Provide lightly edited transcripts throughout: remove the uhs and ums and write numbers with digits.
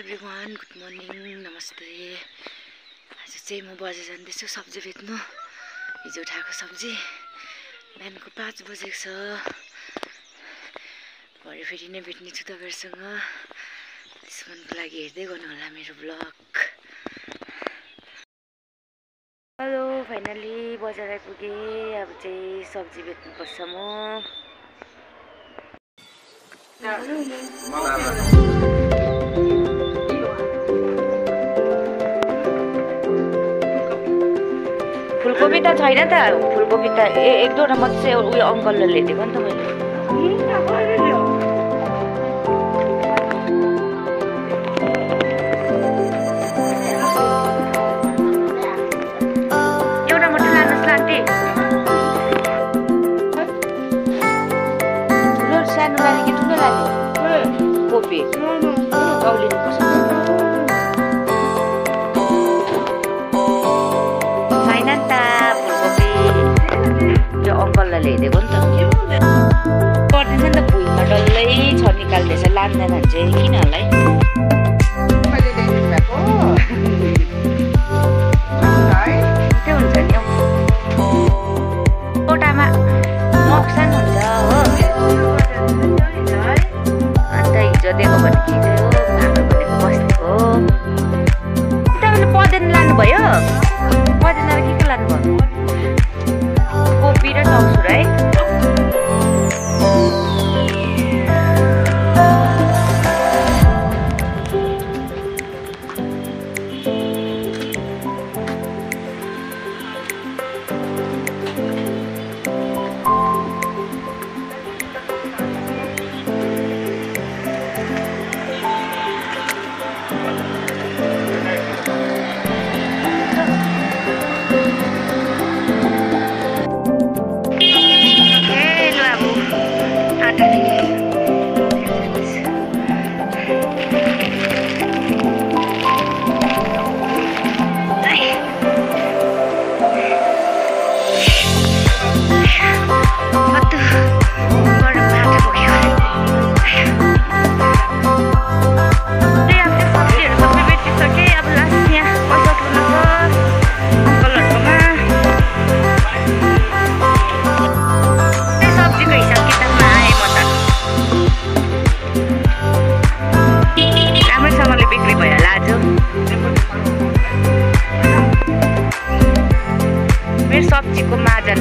Everyone good morning नमस्ते। आज चाहिँ म बजार जाँदैछु सब्जी बेच्नु। हिजो उठाएको सब्जी बिहानको 5 बजेको छ। भरे फेरि नै भेट्ने छु तपाईहरुसँग। त्यसको लागि हेर्दै गर्नु होला मेरो ब्लग। हेलो फाइनली बजार आइपुगे। अब चाहिँ सब्जी बेच्नु पर्छ म। फुलकोपी त छैन त। फुलकोपी त एक दुईवटा मात्रै उयो अंकलले ल्याइदिएको नि त मैले। एउटा मात्रै लानुहोस् ल आन्टी। ठुलो सानो लाने कि ठुलो लाने? कोपी कौलिनु पर्छ। छैन नि त फुलकोपी। यो अंकलले ल्याइदिएको नि त। पर्दैन नि त भुइँमा डल्लै छ निकाल्दैछ। लान्दैन चाहिँ किन होला है? त्यो हुन्छ नि हौ। कोटामा नोक्सान हुन्छ हो। अन्त हिजो दिएको भने के चाहिँ हो? हाम्रो भनेको बस्तीको हो। तपाईँले पदेन लानुभयो? पदेन के लानुभयो? कोपी र चौसुर है। सब्जीको माजन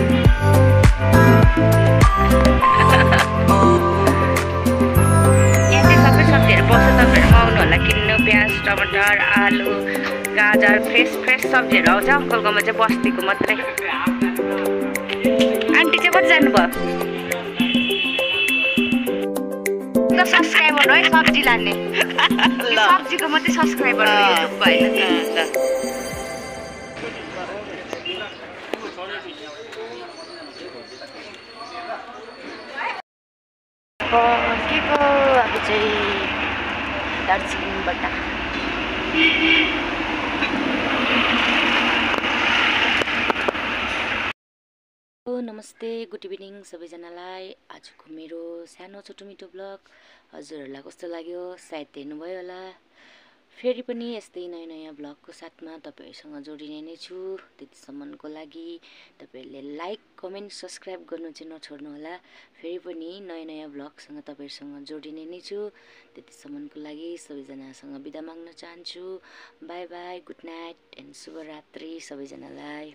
यहाँ चाहिँ सबै सब्जीहरू पाउँछ। तपाईँहरू आउनु होला किन्नु। प्याज टमाटर आलु गाजर फ्रेस सब्जीहरू आउँछ अङ्कलकोमा चाहिँ। बस्तीको मात्रै। आन्टी चाहिँ कति जानुभयो? सब्सक्राइबर हो है सब्जी लाने। सब्जीको मात्रै सब्सक्राइबर हो युट्युबको होइन। फर्केको अब चाहिँ दार्जिलिङबाट। नमस्ते गुड इभिनिङ सबैजनालाई। आजको मेरो सानो छोटो मिठो ब्लग हजुरहरूलाई कस्तो लाग्यो? सायद हेर्नुभयो होला। फेरि पनि यस्तै नयाँ नयाँ ब्लगको साथमा तपाईँहरूसँग जोडिने नै छु। त्यतिसम्मको लागि तपाईँहरूले लाइक कमेन्ट सब्सक्राइब गर्नु चाहिँ नछोड्नु होला। फेरि पनि नयाँ नयाँ ब्लगसँग तपाईँहरूसँग जोडिने नै छु। त्यतिसम्मको लागि सबैजनासँग बिदा माग्न चाहन्छु। Bye bye, good night and शुभरात्रि सबैजनालाई।